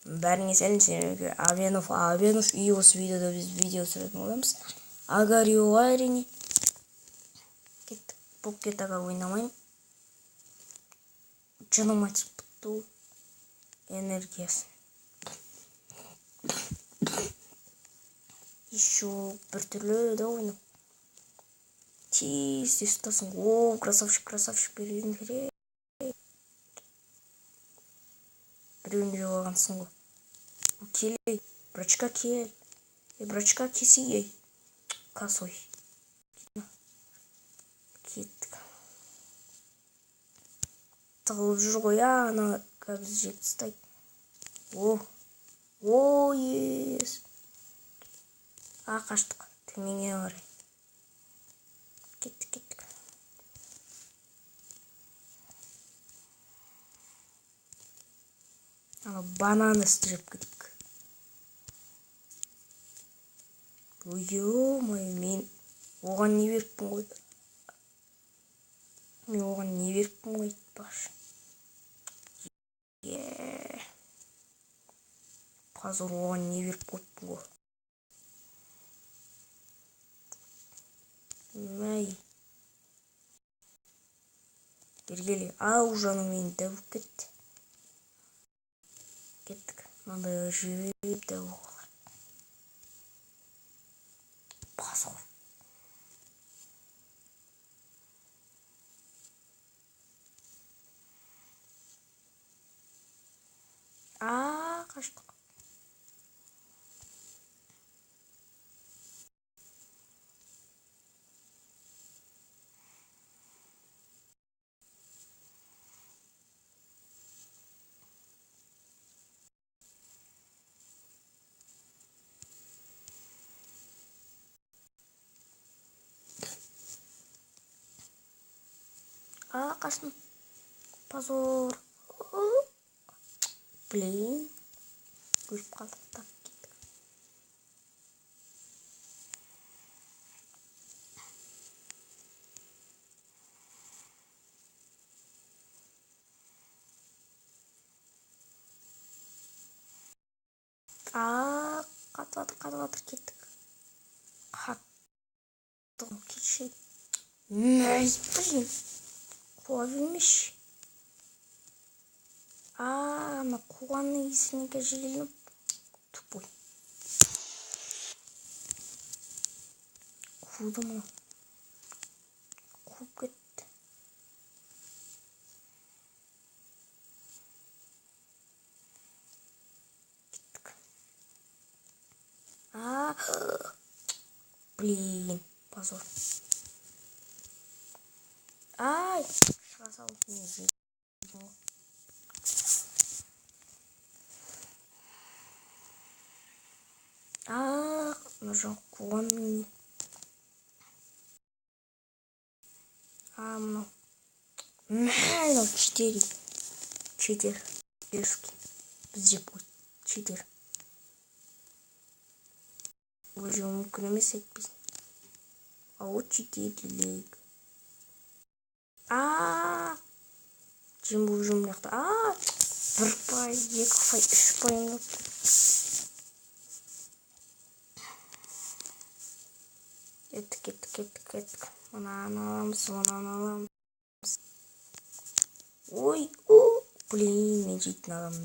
Бәріңе сәлем, сендерге Абенов, Абенов. И осы видеода біз видео түсіретін боламыз. Агариоға әрине. Кеттік. Покет ага ойнамаймын. Жыныма тиіп бітті ол. Энергиясы. Еще біртүрлі да ойнау. Тез тез ұстасың. О, красавчик, красавчик, беруің керек. Біреуін жеп алғансың ғой. Кел, ей, брачка кел. Ей, брачка келсе, ей. Косой. Кеттік. Тығылып жүр ғой, ана қазір жеп тастайды. О, о, ес. А, қаштық. Төменге қарай. Кеттік, кеттік. Ана бананы жеп кетейік. Ой, ё-моё, мен оған не беріппін ғой? Мен оған не беріппін ғой, айтпақшы. Е. Позор, оған не беріп қойыппын ғой. Мәй. Бергелі. Ау, жаным, мені дәу кетті. Кеттік. Мынандай жеп дәу. Позор. А, қаштық. А, қаштым. Позор. Блин. Өліп қалдық. Так, кеттік. А, қатып жатыр, қатып жатыр, кеттік. Қатты кетші. Мәй, блин. Қуа бермеші. А, ана қуғанның иісіне желініп. Тупой. Қуды мынау. Қуып кетті. Кеттік. А, блин, позор. Ай, шыға салып мен жедім ғой. А, мына жақ қуған. А, мынау. Мә, мынау читер. Читер. Дерзкий. Біз жеп қойды. Читер. Ол жеу мүмкін емес әйтпесе. А вот читерилік. А, жем болып жүрмін мына жақта. А, 1 пай, 2 пай, 3 пайым қалды. Кеттік, кеттік, кеттік, кеттік. Мынаны аламыз, мынаны аламыз. Ой, о, блин, мен жейтін адамым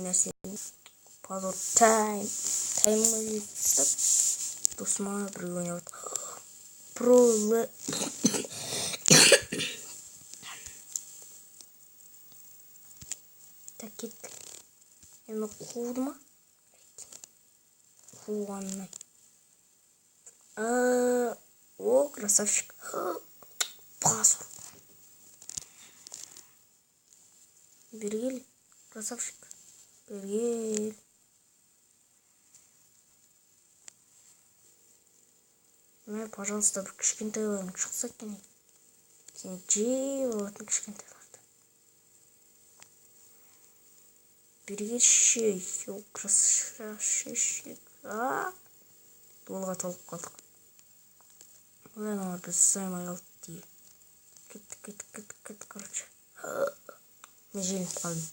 нәрсе. Позор, тайм. Таймға жетіп тастап, досыма біреу ойнап отыр. Про Л. Так, кеттік. Енді қуды ма? Қуғаннай. О, красавчик. Позор. Бергел, красавчик. Бергел. Мә, пожалуйста, бір кішкентайларың шықса екен. Сені жеп алатын кішкентайларды. Бергелші, красавчик. А, долға толып қалдық. Ой, аналар біз ұстай қалды дейді. Кеттік, кеттік, кеттік, кеттік, короче. Мен желініп қалдым.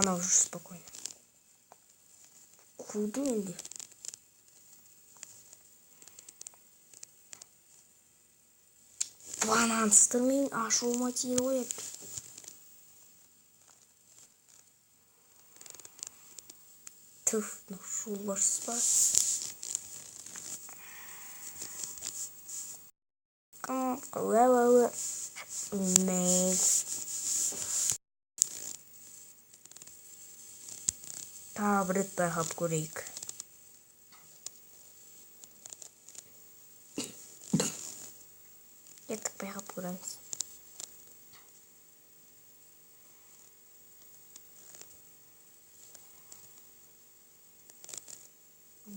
Анау жүр спокойно. Қудым енді. Бананстар менің ашуыма тиді ғой. Түф, жолбарыс па? Тағы бір рет байқап көрейік. Кеттік, байқап көреміз.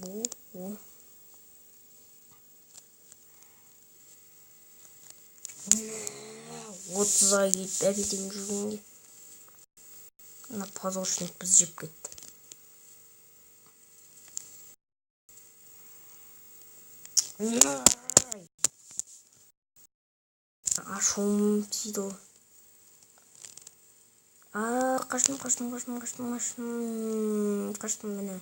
Бұл 30-ға келіп әбден жүргенде мына позвоночник біз жеп кетті. Ашуым тиді ғой. Қаштым, қаштым, қаштым, қаштым, қаштым, қаштым, міне.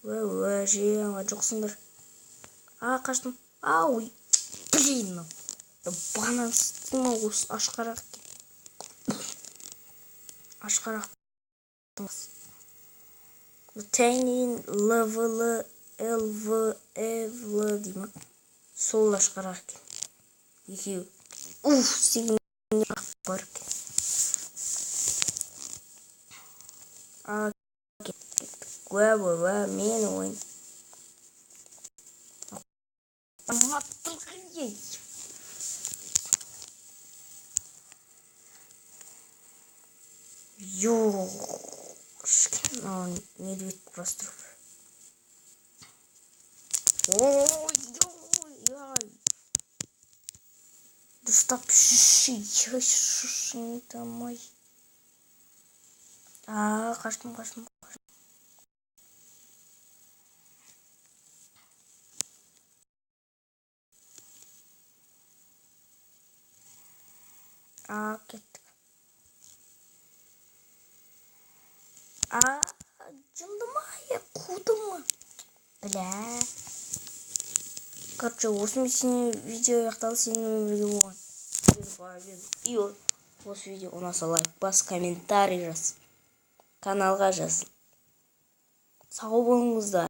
Уә, жей алған жоқсыңдар. Қаштым. Ау, блин. Банан істеймін осы ашқарақ. Ашқарақ. Тәйнен Л, В, Л, Л, В, Э, В дей ма? Сол ашқарақ екен. Екеуі. Уф, істеген бар екен. Уә, уә, уә, мен ойын. Ёшкин, медведь просто. Ой, ой, ой. Да стоп, домой. Қаштым, қаштым, қаштым. Кеттік. Жынды ма, қуды ма? Бля. Короче, осымен сенің видео аяқталды, сенің бірге болған. И осы видео ұнаса, лайк бас, комментарий жаз. Каналға жаз. Сау болыңыздар.